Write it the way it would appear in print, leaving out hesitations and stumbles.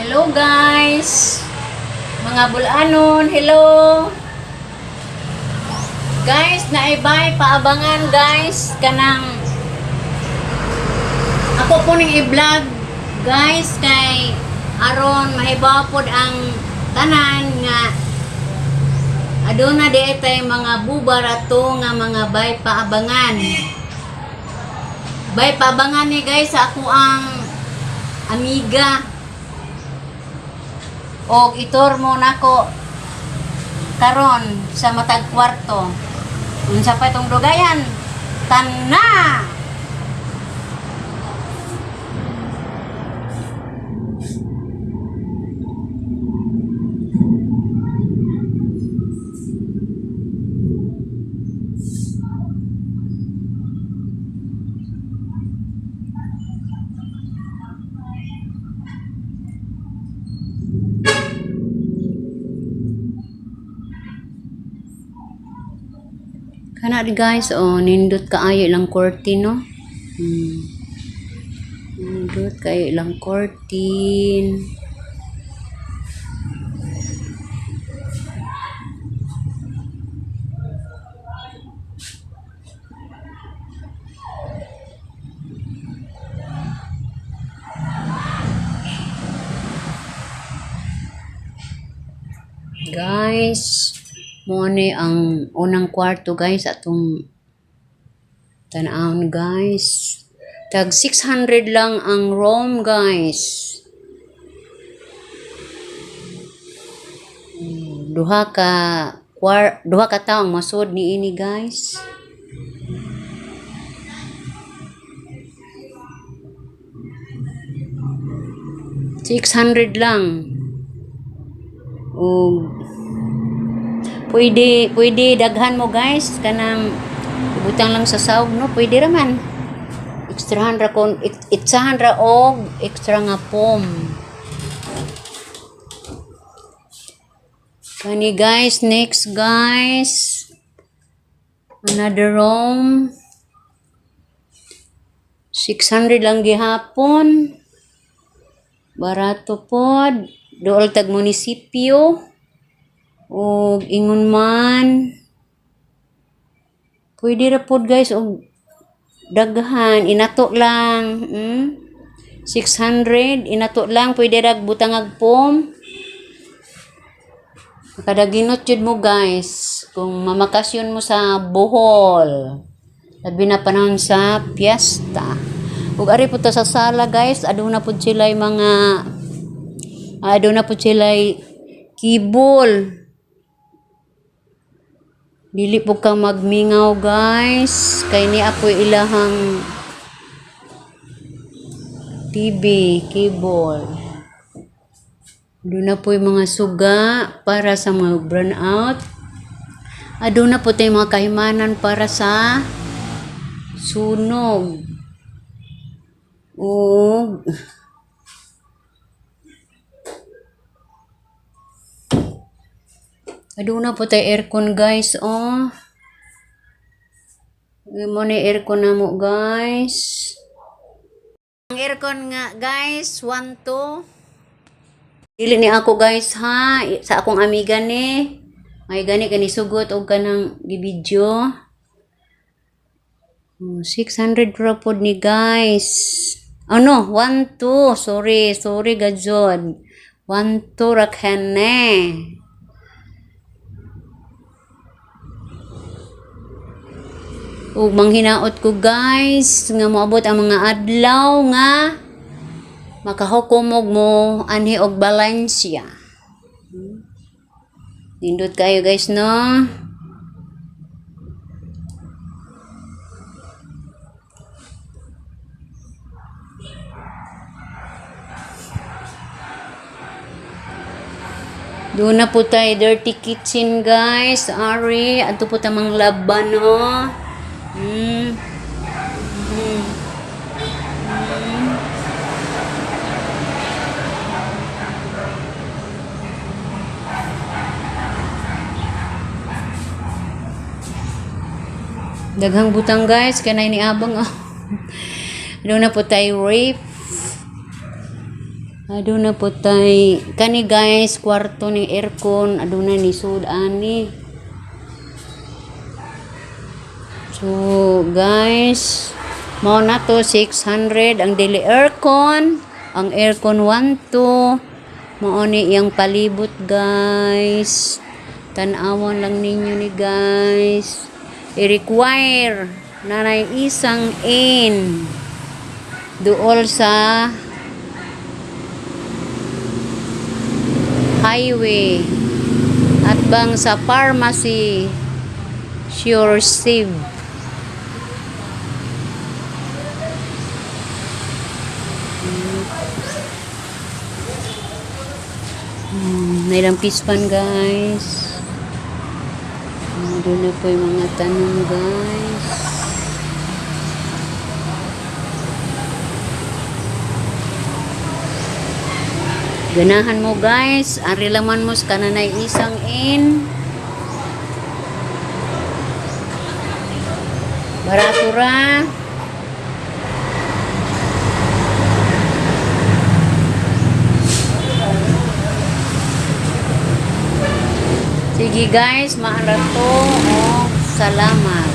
Hello guys! Mga bulanon, hello! Guys, naibay, paabangan guys, kanang ako po ning i-vlog guys kay aron mahibaw pod ang tanan nga aduna di tay mga bubar ato nga mga bay paabangan. Bay paabangan ni guys sa ako ang amiga. Og itur mo nako karon sa matag kwarto. Unsa pa itong dugayan? Tana! Kana di guys, oh, nindot kaayo ilang curtain, no? Nindot kaayo ilang curtain. Guys, mo ni ang unang kwarto guys atong tan-awon guys. Tag 600 lang ang room guys. Duha ka tawo ang masud niini guys. 600 lang. Og pwede pwede daghan mo guys kanang ibutang lang sa sawg, no, pwede ra man. Extrahan ra kon itsahan ra og extra nga foam. Kani guys, next guys. Another room. 600 lang gihapon. Barato pod. Dool tag munisipyo. Og ingon man. Pwede ra pod guys og daghan inato lang. 600 inato lang, pwede ra butang ag foam. Makadaginot jud mo guys kung mamakasyon mo sa Bohol. Labi na panahon sa piyesta. Ug ari po ta sa sala guys, aduna pud sila mga aduna pud sila kibol. Dili po ka magmingaw guys, kay ni apoy ilahang TV, keyboard. Doon na po yung mga suga para sa mga brown out. Aduna po tayong mga kahimanan para sa sunog. Ug aduna po tayo aircon guys, oh. Mo ni aircon na mo guys. Ang aircon nga guys, 1 2. Dili ni ako guys ha, sa akong amiga ni. May gani kani sugot og kanang gibidyo. Oh, 600 ra pod ni guys. Ano, 1 2. Sorry, sorry gajod. 1 2 ra kene. Ug manghinaot ko guys nga moabot ang mga adlaw nga makahukom og mo anhi og Valencia. Nindot kayo guys, no? Doon na po tayo dirty kitchen guys. Ari, ato po tamang laban, no? Daghang butang guys, kanay ni abang oh. Doon na po tayo rape. Aduna po tay kani, guys, kwarto ni aircon, aduna ni sud ani. So guys, mao na to, 600 ang dili aircon, ang aircon 12. Mao ni iyang palibot, guys. Tan-awon lang ninyo ni, guys. I-require na nay isang in duol sa highway at bang sa pharmacy Sure Save. Nailang pispan, guys. Doon na po yung mga tanong, guys. Ganahan mo, guys, ari laman mo sa kananay isang in. Barato ra. Sige guys, maara to. Oh, salamat.